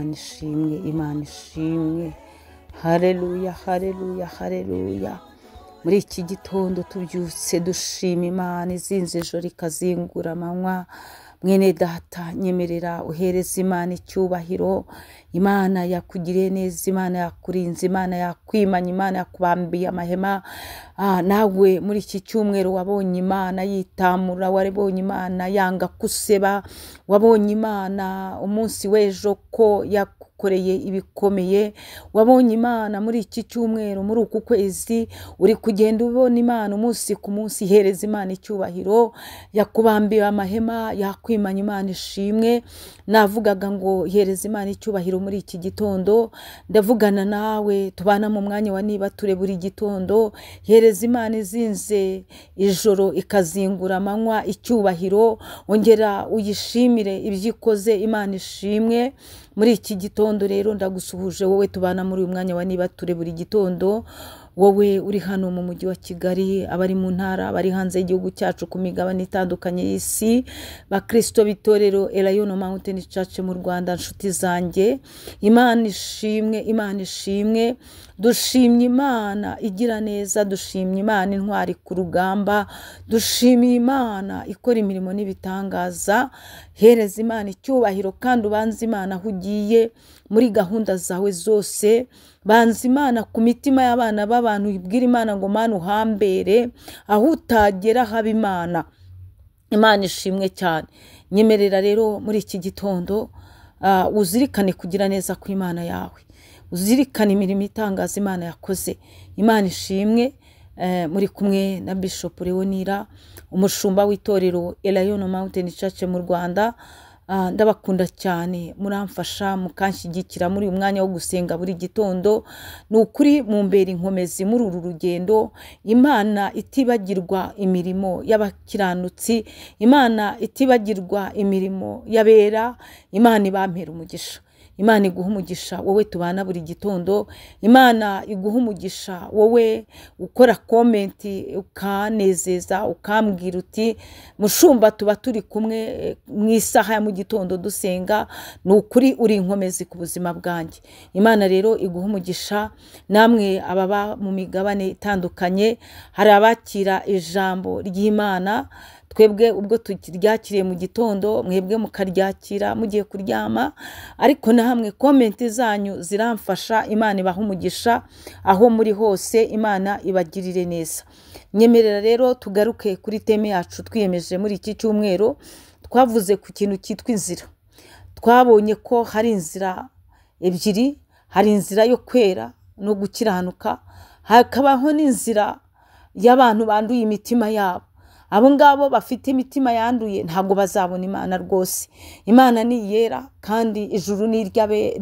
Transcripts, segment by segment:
Imana ishimwe, Imana ishimwe. Haleluya, haleluya, haleluya. Muri iki gitondo tubyutse dushima Imana izinze ijoro ikazingura amanywa. Mwene data, nyemerera uhereza Imana icyubahiro. Imana yakugiriye neza, Imana yakurinze, Imana yakwimanye, Imana yakubambiye amahema. Nawe muri iki cyumweru wabonye Imana yitamura, wabonye Imana yanga kuseba, wabonye Imana umunsi w'ejo ko yakukoreye ibikomeye, wabonye Imana muri iki cyumweru, muri uku kwezi uri kugenda ubona Imana umunsi ku munsi. Hereza Imana icyubahiro, yakubambiye amahema, yakwimanye, Imana ishimwe. Navugaga ngo hereza Imana icyubahiro muri iki gitondo, ndavugana nawe tubana mu mwanya wa niba ture buri gitondo. Hereza Imana izinze ijoro ikazingura amanywa icyubahiro, ongera uyishimire ibyo ikoze, Imana ishimwe. Muri iki gitondo rero ndagusuhuje wowe tubana muri uyu mwanya wa niba ture buri gitondo, wowe uri hano mu mujyi wa Kigali, abari mu ntara, abari hanze y'igihugu cyacu ku migabane itandukanye y'isi, bakristo b'itorero Elayono Mountain Church mu Rwanda, nshuti zanjye, Imana ishimwe, Imana ishimwe. Dushimye Imana igira neza, dushimye Imana intwari ku rugamba, dushimiye Imana ikora imirimo n'ibitangaza. Hereza Imana icyubahiro kandi ubanze Imana aho ugiye muri gahunda zawe zose. Banza Imana ku mitima y'abana b'abantu, ibwira Imana ngo Mana uhambere, aho utagera haba Imana. Imana ishimwe cyane. Nyemerera rero muri iki gitondo uzirikane kugira neza kw'Imana yawe, uzirikane imirimo itangaza Imana yakoze. Imana ishimwe. Muri kumwe na Bishop Leonira, umushumba w'itorero Elayono Mountain Church mu Rwanda. Ndabakunda cyane, muramfasha mukanshyigikira muri uyu mwanya wo gusenga buri gitondo. Ni ukuri mumbera inkomezi muri uru rugendo. Imana itibagirwa imirimo y'abakiranutsi, Imana itibagirwa imirimo y'abera, Imana ibampera umugisha. Imana iguha umugisha wowe tubana buri gitondo, Imana iguha umugisha wowe ukora komenti ukanezeza ukambwira uti mushumba tuba turi kumwe mu isaha ya mu gitondo dusenga, ni ukuri uri inkomezi ku buzima bwanjye. Imana rero iguha umugisha. Namwe ababa mu migabane itandukanye, hari abakira ijambo ry'Imana, twebwe ubwo turyakiriye mu gitondo, mwebwe mukaryakira mugiye kuryama, ariko namwe komenti zanyu ziramfasha. Imana ibaha umugisha aho muri hose, Imana ibagirire neza. Nyemerera rero tugaruke kuri teme yacu twiyemeje muri iki cyumweru. Twavuze ku kintu cyitwa inzira. Twabonye ko hari inzira ebyiri, hari inzira yo kwera no gukiranuka, hakabaho n'inzira y'abantu banduye imitima yabo. Abo ngabo bafite imitima yanduye ntabwo bazabona Imana rwose. Imana ni iyera kandi ijuru ni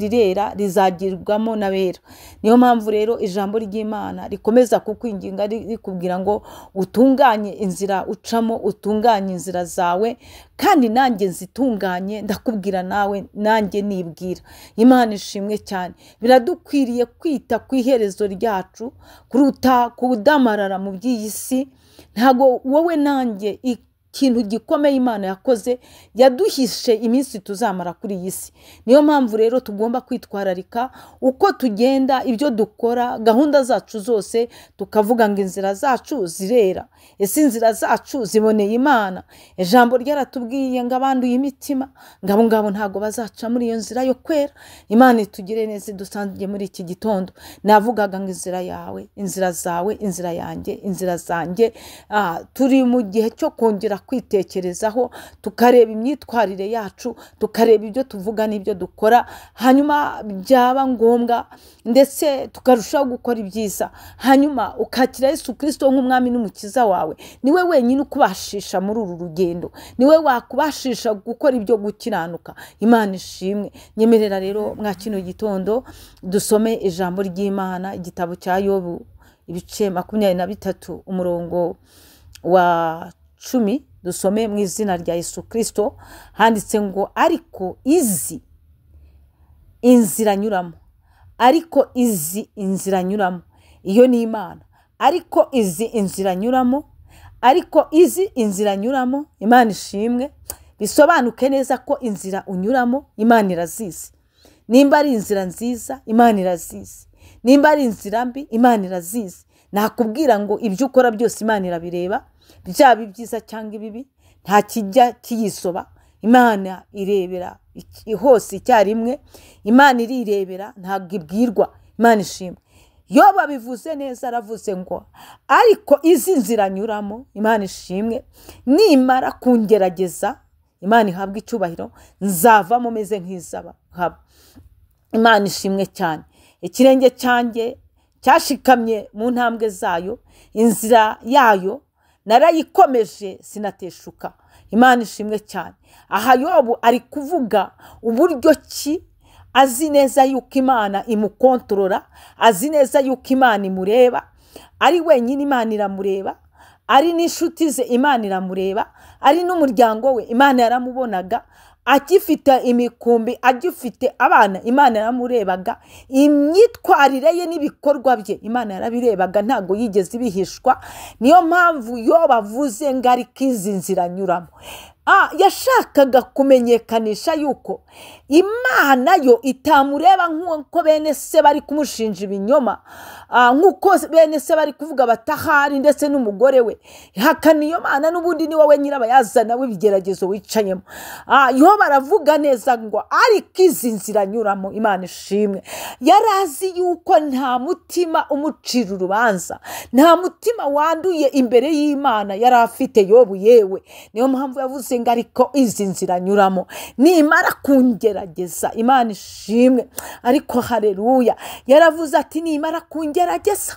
rirera, rizagirwamo n'abera. Niyo mpamvu rero ijambo ry'Imana rikomeza kukwinginga rikubwira ngo utunganye inzira ucamo, utunganye inzira zawe, kandi nanjye nzitunganye, ndakubwira nawe nanjye nibwira. Imana ishimwe cyane. Biradukwiriye kwita ku iherezo ryacu kuruta kudamarara mu by'iyi si. Ntago wowe nanjye ikintu gikomeye Imana yakoze, yaduhishe iminsi tuzamara kuri iyi si. Niyo mpamvu rero tugomba kwitwararika uko tugenda, ibyo dukora, gahunda zacu zose, tukavuga ngo inzira zacu zirera. Ese inzira zacu ziboneye Imana? Ijambo ryaratubwiye ngo abanduye imitima, ngabo ngabo ntago bazaca muri iyo nzira yo kwera. Imana itugire neza idusangiye muri iki gitondo. Navugaga ngo inzira yawe, inzira zawe, inzira yanjye, inzira zanjye. Turi mu gihe cyo kongera kwitekerezaho, tukareba imyitwarire yacu, tukareba ibyo tuvuga n'ibyo dukora, hanyuma byaba ngombwa ndetse tukarushaho gukora ibyiza. Hanyuma ukakira Yesu Kristo nk'umwami n'umukiza wawe. Niwe wenyine ukubashisha muri uru rugendo, niwe wakubashisha gukora ibyo gukiranuka. Imana ishimwe. Nyemerera rero mwa kino gitondo dusome ijambo ry'Imana, igitabo cya Yobu ibice 23 umurongo wa 10. Dusome mu izina rya Yesu Kristo. Handitse ngo ariko izi inzira nyuramo, ariko izi inzira nyuramo, iyo ni Imana. Ariko izi inzira nyuramo, ariko izi inzira nyuramo. Imana ishimwe. Bisobanuke neza ko inzira unyuramo Imana irazizi. Nimba ari inzira nziza, Imana irazizi. Nimba ari inzira mbi, Imana irazizi. Nakubwira ngo ibyo ukora byose Imana irabireba, byaba ibyiza cyangwa ibibi, nta kijya kiyisoba. Imana irebera hose icyarimwe, Imana irirebera, ntabwo ibwirwa. Imana ishimwe. Yo babivuze neza, aravuze ngo ariko izi nzira nyuramo, Imana ishimwe, nimara kungerageza, Imana ihabwe icyubahiro, nzavamo meze nk'izahabu. Imana ishimwe cyane. Ikirenge cyanjye cyashikamye mu ntambwe zayo, inzira yayo narayikomeje sinateshuka. Imana ishimwe cyane. Aha Yobu ari kuvuga uburyo ki azi neza yuko Imana imukontorora, azi neza yuko Imana imureba, ari wenyine Imana iramureba, ari n'inshuti ze Imana iramureba, ari n'umuryango we Imana yaramubonaga, agifite imikumbi, agifite abana Imana yaramurebaga, imyitwarire ye n'ibikorwa bye Imana yarabirebaga, ntabwo yigeze ibihishwa. Niyo mpamvu yo bavuze ngo ariko izi nzira nyuramo. Yashakaga kumenyekanisha yuko Imana yo itamureba nk'uko bene se bari kumushinja ibinyoma, nk'uko bene se bari kuvuga batahari ndetse n'umugore we. Hakana iyo Mana, n'ubundi ni wowe nyirabayazana w'ibigeragezo wicayemo. Yo baravuga neza ngo ariko izi nzira nyuramo. Imana ishimwe. Yarazi yuko nta mutima umucira urubanza, nta mutima wanduye imbere y'Imana yari afite Yobu yewe. Niyo mpamvu yavuze ngo ariko izi nzira nyuramo nimara kungerageza. Imana ishimwe. Ariko haleluya, yaravuze ati nimara kungerageza,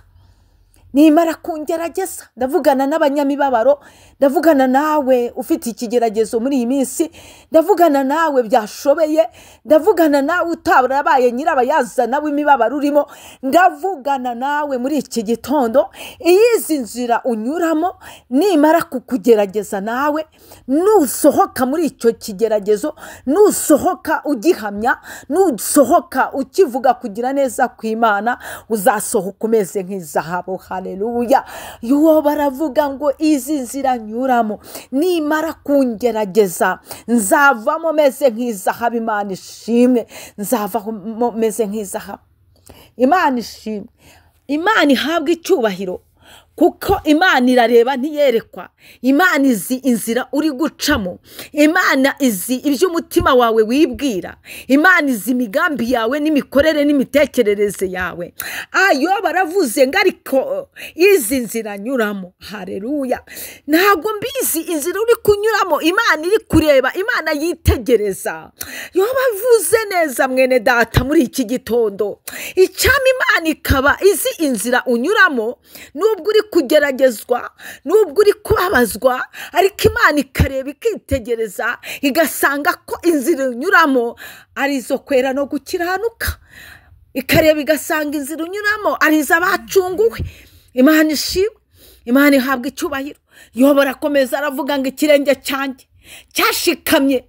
nimara kungerageza. Ndavugana n'abanyamibabaro, ndavugana nawe ufite ikigeragezo muri iyi minsi, ndavugana nawe byashobeye, ndavugana nawe utarabaye nyirabayazana w'imibabaro urimo, ndavugana nawe muri iki gitondo. Izi nzira unyuramo nimara kukugerageza, nawe nusohoka muri icyo kigeragezo, nusohoka ugihamya, nusohoka ukivuga kugira neza kw'Imana, uzasohoka umeze nk'izahabu. Haleluya. Yo baravuga ngo izi nzira nyuramo nimara kungerageza nzavamo meze nk'izahabu. Imana ishimwe, nzavamo meze nk'izahabu. Imana ishimwe. Imana ihabwe icyubahiro, kuko Imana irareba ntiyerekwa. Imana izi inzira uri gucamo, Imana izi ibyo umutima wawe wibwira, Imana izi imigambi yawe n'imikorere n'imitekerereze yawe. Ayo baravuze ngo ariko izi nzira nyuramo. Haleluya. Ntabwo mbizi inzira uri kunyuramo, Imana iri kureba, Imana yitegereza. Yo bavuze neza mwene data muri iki gitondo, icyama Imana ikaba izi inzira unyuramo, nubwo uri kugeragezwa, nubwo uri kubabazwa, ariko Imana ikareba ikitegereza, igasanga ko inzira unyuramo ari izo kwera no gukiranuka. Ikareba igasanga inzira unyuramo ari iz'abacunguwe. Imana ishimwe, Imana ihabwa icyubahiro. Yobu arakomeza aravuga ngo ikirenge cyanjye cyashikamye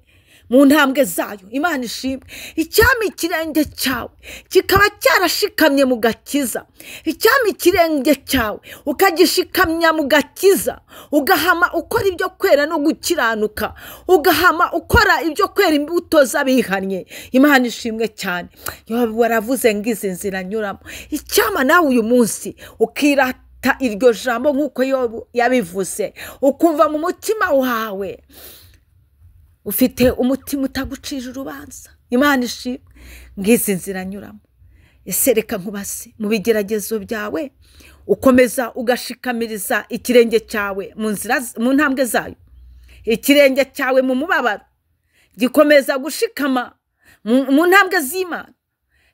mu ntambwe zayo. Imana ishimwe. Icyama ikirenge cyawe kikaba cyarashikamye mu gakiza, icyama ikirenge cyawe ukagishikamya mu gakiza, ugahama ukora ibyo kwera no gukiranuka, ugahama ukora ibyo kwera imbuto z'abihannye. Imana ishimwe cyane. Yobu aravuze ngo izi nzira nyuramo. Icyama nawe uyu munsi ukirata iryo jambo nk'uko Yobu yabivuze, ukumva mu mutima wawe ufite umutima utagucira urubanza. Imana ishimwe. Ngizi nzira nyuramo. Ese reka nkubase, mu bigeragezo byawe ukomeza ugashikamiriza ikirenge cyawe mu nzira, mu ntambwe zayo. Ikirenge cyawe mu mubabaro gikomeza gushikama mu ntambwe z'Imana,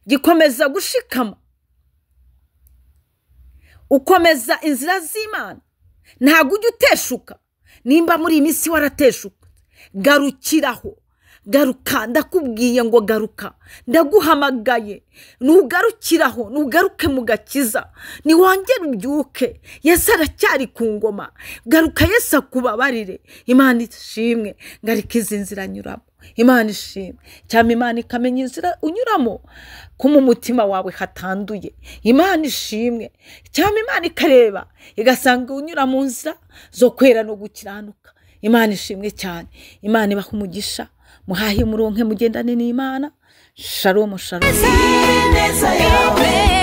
gikomeza gushikama, ukomeza inzira z'Imana, ntabwo ujya uteshuka. Nimba muri iyi minsi warateshuka, garukiraho, garuka. Ndakubwiye ngo garuka, ndaguhamagaye, nugarukiraho, nugaruke mu gakiza, niwongere ubyuke. Yesu aracyari ku ngoma, garuka Yesu akubabarire. Imana ishimwe. Ngarika izi nzira nyuramo. Imana ishimwe. Cyangwa Imana ikamenya inzira unyuramo ko mu mutima wawe hatanduye. Imana ishimwe. Cyangwa Imana ikareba igasanga unyura mu nzira zo kwera no gukiranuka. Imana ishimwe cyane. Imana ibaha umugisha, muhahe muronke, mugendane n'Imana. Shalom, shalom. Ineza yawe.